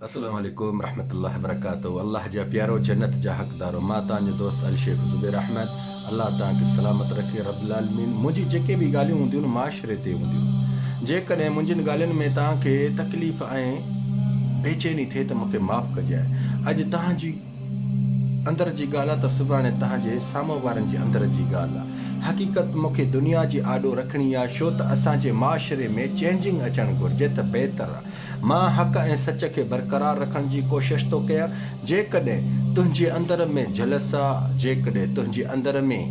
السلام عليڪم رحمة الله وبرڪاته الله جا پيارو جنت جا حقدارو مان توهان جو دوست الشيخ زبير احمد الله توهان کي سلامت رکي رب العالمين منهنجي جيڪي به ڳالهيون هونديون معاشري تي هونديون جيڪڏهن منهنجين ڳالهين ۾ توهان کي تڪليف ۽ بيچيني ٿئي ته مون کي معاف ڪجانء اڄ توهان جي اندر جي ڳالهه آ ته سڀاڻي توهان جي سامهون وارن جي اندر جي ڳالهه آ. حقيقت مون کي دنيا جي آڏو رکڻي آ ڇو ته اسان جي معاشري ۾ چينجنگ اچڻ گهرجي ته بهتر آ. مان حق ۽ سچ کي برقرار رکڻ جي ڪوشش ٿو ڪيان. جيڪڏهن تنهنجي اندر ۾ جلس آ، جيڪڏهن تنهنجي اندر ۾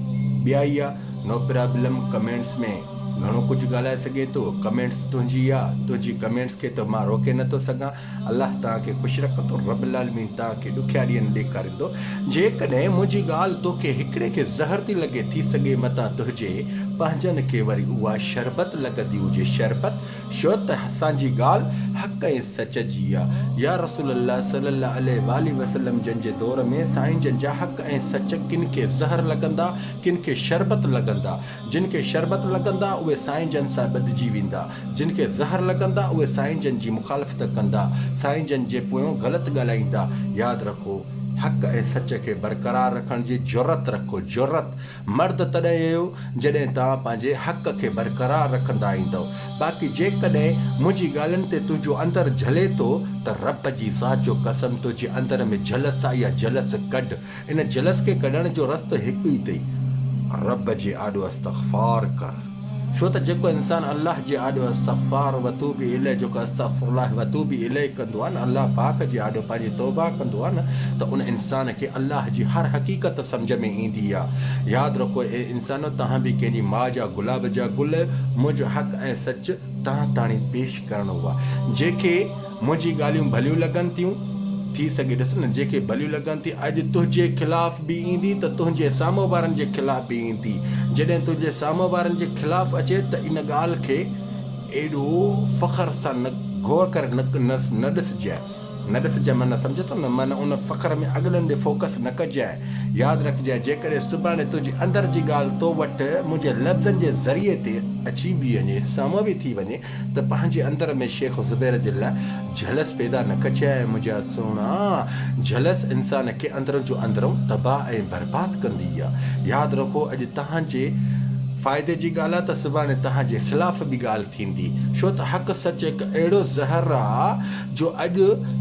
ٻيائي آ، نو پرابلم ڪمينٽس ۾ گهڻو ڪجهه ڳالهائي سگهين ٿو. ڪمينٽس تنهنجي آ، تنهنجي ڪمينٽس کي ته مان روڪي نه ٿو سگهان. الله توهان کي خوش رکندو، رب العالمين توهان کي ڏکيا ڏينهن نه ڏيکاريندو. جيڪڏهن منهنجي ڳالهه توکي هڪڙي کي زهر ٿي لڳي، ٿي سگهي متان تنهنجي پنهنجن کي وري اها شربت لڳندي هجي، شربت، ڇو ته اسان جي ڳالهه حق ۽ سچ جي آ. يا رسول الله صلي الله عليه واٰله وسلم جن جي دور ۾ سائين جن جا حق ۽ سچ ڪن کي زهر لڳندا، ڪن کي شربت لڳندا. جن کي شربت لڳندا اهي سائين جن سان ٻڌجي ويندا، جن کي زهر لڳندا اهي سائين جن جي مخالفت ڪندا، سائين جن جي پويون غلط ڳالهائيندا. ياد رکو حق ۽ سچ کي برقرار رکڻ جي جرئت رکو، جرئت مرد تڏهن اهيو جڏهن توهان پنهنجي حق کي برقرار رکندا ايندؤ، باقي جيڪڏهن منهنجي ڳالهين تي تنهنجو اندر جهلي ٿو ته رب جي ذات جو قسم تنهنجي اندر ۾ جهلس آ اها جهلس ڪڍ، ان جلس کي ڪڍڻ جو رستو هڪ ئي اٿئي، رب جي آڏو استغفار ڪر. ڇو ته جيڪو انسان الله جي آڏو استغفار وتوب اليه جيڪو استغفر الله وتوب اليه ڪندو آهي نه الله پاڪ جي آڏو پنهنجي توبه ڪندو آهي نه ته ان انسان کي الله جي هر حقيقت سمجهه ۾ ايندي آهي. ياد رکو اي انسانو توهان به ڪنهن جي ماء جا گلاب جا گل آهيو، منهنجو حق ۽ سچ توهان تاڻي پيش ڪرڻو آهي. جنهن کي منهنجي ڳالهيون ڀليون لڳن ٿيون، ٿي سگهي ڏس نه جنهن کي ڀليون لڳن ٿيون اڄ تنهنجي خلاف به ايندي ته تنهنجي سامهون وارن جي خلاف به ايندي، جڏهن تنهنجي سامهون وارن جي خلاف اچي ته ان ڳالهه کي ايڏو فخر سان نه غور ڪري نه ڏسجانء، نه ڏسجانء معنيٰ سمجهين ٿو نه معنيٰ ان فخر ۾ اڳلن ڏي فوڪس نه ڪجانء، ياد رکجانء جيڪڏهن سڀاڻي تنهنجي اندر جي ڳالهه تو وٽ منهنجي لفظن جي ذريعي تي اچي به وڃي سامهون به ٿي وڃي ته پنهنجي اندر ۾ شيخ زبير جي لاء جهلس پيدا نه ڪجانء منهنجا سهڻا، جهلس انسان کي اندرون جو اندرون تباهه ۽ برباد ڪندي آ. ياد رکو اڄ توهان جي فائدي جي ڳالهه آ ته سڀاڻي توهان جي خلاف به ڳالهه ٿيندي. ڇو ته حق سچ هڪ اهڙو زهر آ جو اڄ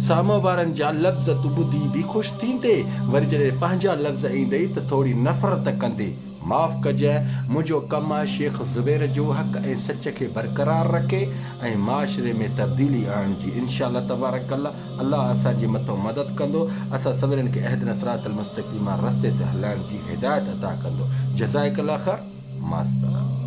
سامهون وارن جا لفظ تون ٻڌي به خوش ٿيندي وري جڏهن پنهنجا لفظ ايندئي ته ٿوري نفرت ڪندي. معاف ڪجانء، منهنجو ڪم آ شيخ زبير جو حق ۽ سچ کي برقرار رکي ۽ معاشري ۾ تبديلي آڻڻ جي انشاء الله تبارڪ الله الله اسان جي مٿو مدد ڪندو اسان سڀنين کي اهدنا الصراط المستقيم رستي تي هلائڻ جي هدايت عطا ڪندو جزائڪ الله خير مع السلامه.